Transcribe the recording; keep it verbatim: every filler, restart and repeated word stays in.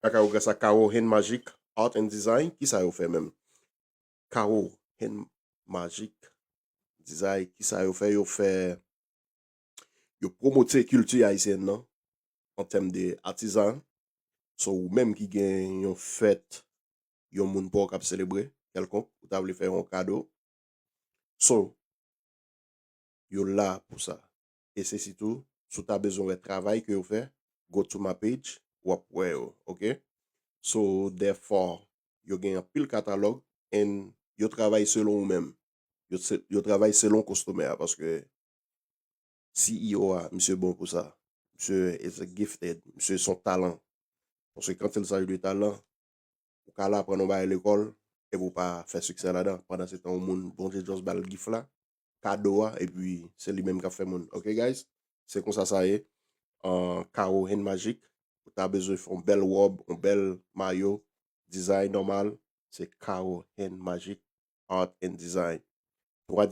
Kaka yo grasa Caro Hand Magic Art and Design, kisa yo fè menm? Caro Hand Magic Design, kisa yo fè? Yo fè, yo pwomote kilti ayisyèn nan an tèm de atizan. So, ou menm ki gen yon fèt, yon moun pa w k ap selebre kèlkonk, ou ta vle fè yon kado. So, yo la pou sa. E se sitou, si w ta bezwen wè travay ke yo fè, go to my page, w ap wè yo, ok? So, therefore, yo gen anpil katalòg, and yo travay selon ou menm. Yo, se- yo travay selon kostomè a, paske C E O a, misye bon pou sa. Misye is a gifted, misye son talan. Paske quand il s'agit de talent, ou ka al aprann yon bagay lekòl, epi ou pa fè siksè ladan. Pandan se tan, yon moun, Bondye just ba l gif la, kado a, epi se li menm k ap fè moun. Ok, guys? Se konsa sa ye. Uh, Caro Hand Magic, ou ta bezwen fè yon bèl wòb, yon bèl mayo, dizay nòmal, se Caro Hand Magic Art and Design. Twa